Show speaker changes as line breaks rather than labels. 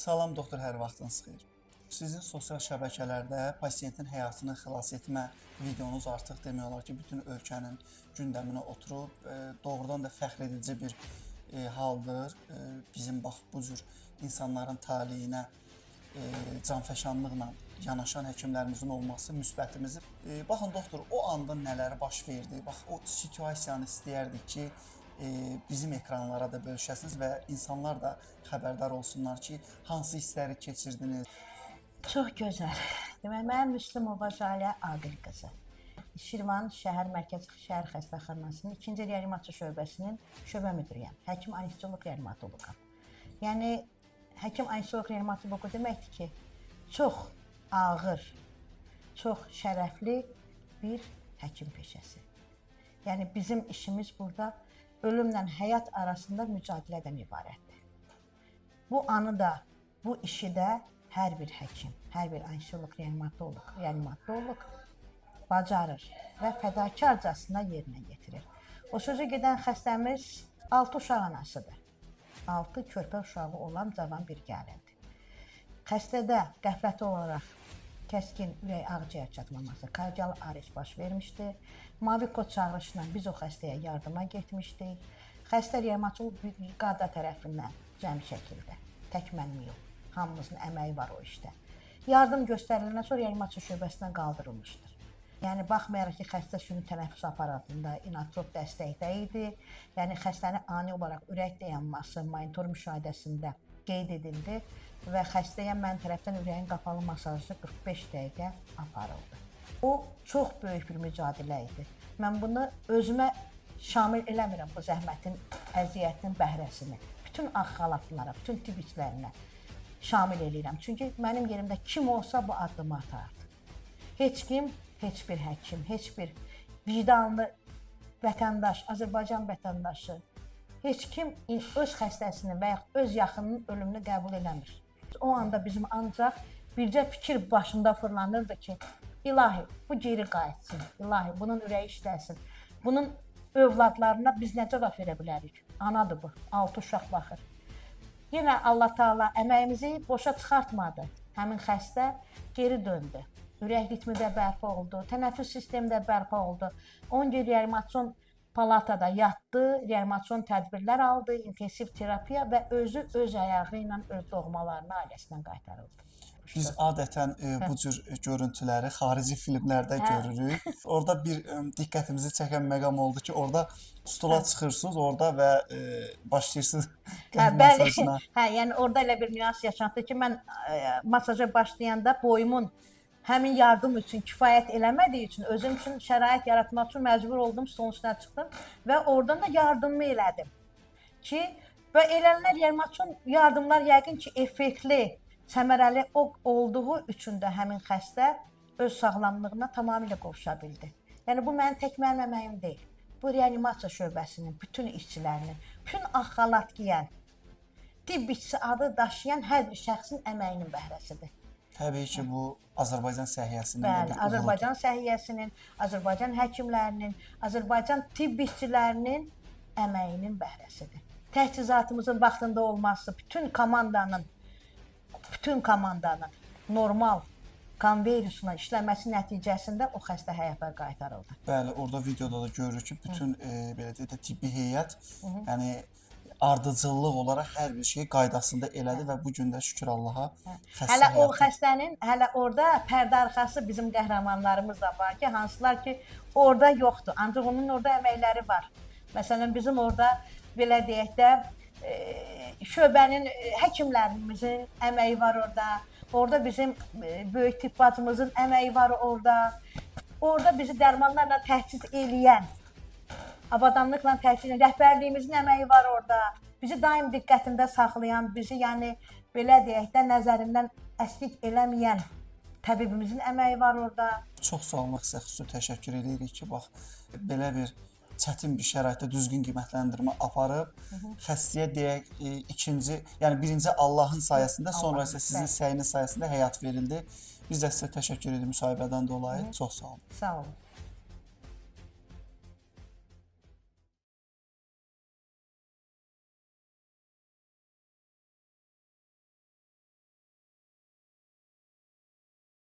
Salam doktor, hər vaxtınız xeyir. Sizin sosial şəbəkələrdə pasiyentin həyatını xilas etmə videonuz artıq demək olar ki, bütün ölkənin gündəminə oturub. Doğrudan da fəxr edici bir haldır. Bizim bax bu cür insanların taleyinə canfəşanlıqla yanaşan həkimlərimizin olması müsbətimizi. Baxın doktor, o anda nələr baş verdi? Bax o situasiyanı istəyərdik ki, bizim ekranlara da bölüşəsiniz və insanlar da xəbərdar olsunlar ki, hansı hissləri keçirdiniz.
Çox gözəl. Demək, mən Müslümova Jalə Aqil qızı. Şirvan şəhər mərkəzi şəhər xəstəxanasının 2-ci reanimasiya şöbəsinin şöbə müdiriyəm. Həkim anestezioloq reanimatoloqam. Yəni həkim anestezioloq reanimatoloqu deməkdir ki, çox ağır, çox şərəfli bir həkim peşəsi. Yəni bizim işimiz burada ölümlə həyat arasında mücadilədən ibarətdir. Bu anı da, bu işi də hər bir həkim, hər bir anestezioloq, reanimatoloq bacarır və fədakarcasına yerinə yetirir. O sözü gedən xəstəmiz 6 uşaq anasıdır. 6 körpə uşağı olan cavan bir gəlindir. Xəstədə qəfləti olaraq kəskin ürək ağciyər çatmaması, kardial arrest baş vermişdi. Mavi kod çağırışla biz o xəstəyə yardıma getmişdik. Xəstə reanimatoloq briqada tərəfindən cəm şəkildə, tək mənim yox, hamımızın əməyi var o işdə. Yardım göstəriləndən sonra reanimasiya şöbəsinə qaldırılmışdır. Yəni baxmayaraq ki, xəstə süni tənəffüs aparatında inotrop dəstəkdə idi. Yəni xəstənin ani olaraq ürək dayanması monitor müşahidəsində qeyd edildi və xəstəyə mən tərəfdən ürəyin qapalı masajı 45 dəqiqə aparıldı. O çox böyük bir mücadilə idi. Mən bunu özümə şamil eləmirəm, bu zəhmətin, əziyyətin bəhrəsini. Bütün ağ xalatlılara, bütün tibb işçilərinə şamil eləyirəm. Çünki mənim yerimdə kim olsa bu addımı atardı. Heç kim, heç bir həkim, heç bir vicdanlı vətəndaş, Azərbaycan vətəndaşı, heç kim öz xəstəsinin və yaxud öz yaxınının ölümünü qəbul eləmir. O anda bizim ancaq bircə fikir başında fırlanırdı ki, ilahi, bu geri qayıtsın, ilahi, bunun ürəyi işləsin, bunun övladlarına biz nə cavab verə bilərik? Anadır bu, 6 uşaq baxır. Yenə Allah Taala əməyimizi boşa çıxartmadı. Həmin xəstə geri döndü. Ürək ritmi də bərpa oldu, tənəffüs sistemi də bərpa oldu. 10 gün reanimasion palatada yatdı, reanimasion tədbirlər aldı, intensiv terapiya və özü öz ayağı ilə öz doğmalarına, ailəsindən qaytarıldı.
Biz adətən bu cür görüntüləri xarici filmlərdə görürük. Orada bir diqqətimizi çəkən məqam oldu ki, orada stula çıxırsınız orada və başlayırsınız qəlb masajına.
Hə, yəni orada elə bir nüans yaşandı ki, mən masaja başlayanda boyumun həmin yardım üçün kifayət eləmədiyi üçün, özüm üçün şərait yaratmaq üçün məcbur oldum, stolun üstünə çıxdım və oradan da yardımımı elədim ki, və elənlər reanimasion yardımlar yəqin ki, effektli, səmərəli olduğu üçün də həmin xəstə öz sağlamlığına tamamilə qovuşa bildi. Yəni bu mənim tək mənim əməyim deyil. Bu reanimasiya şöbəsinin bütün işçilərinin, bütün ağ xalat giyən, tibb işçisi adı daşıyan hər bir şəxsin əməyinin bəhrəsidir.
Təbii ki, bu Azərbaycan səhiyyəsinin də bir uğurudur.
Azərbaycan səhiyyəsinin, Azərbaycan həkimlərinin, Azərbaycan tibb işçilərinin əməyinin bəhrəsidir. Təchizatımızın vaxtında olması, bütün komandanın normal konveyerusuna işləməsi nəticəsində o xəstə həyata qaytarıldı.
Bəli, orada videoda da görürük ki, bütün belə deyək də tibbi heyət, yəni ardıcıllıq olaraq hər bir şeyi qaydasında elədi və bu gün də şükür Allaha xəstə
hələ o xəstənin, hələ orada pərdə arxası bizim qəhrəmanlarımız da var ki, hansılar ki, orada yoxdur. Ancaq onun orada əməkləri var. Məsələn, bizim orada belə deyək də şöbənin, həkimlərimizin əməyi var orada. Orada bizim böyük tibb bacımızın əməyi var orada. Orada bizi dərmanlarla təchiz eləyən, avadanlıqla təchiz edən rəhbərliyimizin əməyi var orada. Bizi daim diqqətində saxlayan, bizi yəni belə deyək də nəzərindən əskik eləməyən təbibimizin əməyi var orada.
Çox sağ olun, sizə xüsusi təşəkkür edirik ki, bax belə bir çətin bir şəraitdə düzgün qiymətləndirmə aparıb, xəstəyə deyək ikinci, yəni birinci Allahın sayəsində, sonra isə sizin səyiniz sayəsində həyat verildi. Biz də sizə təşəkkür edirik müsahibədən dolayı. Çox sağ olun.
Sağ olun.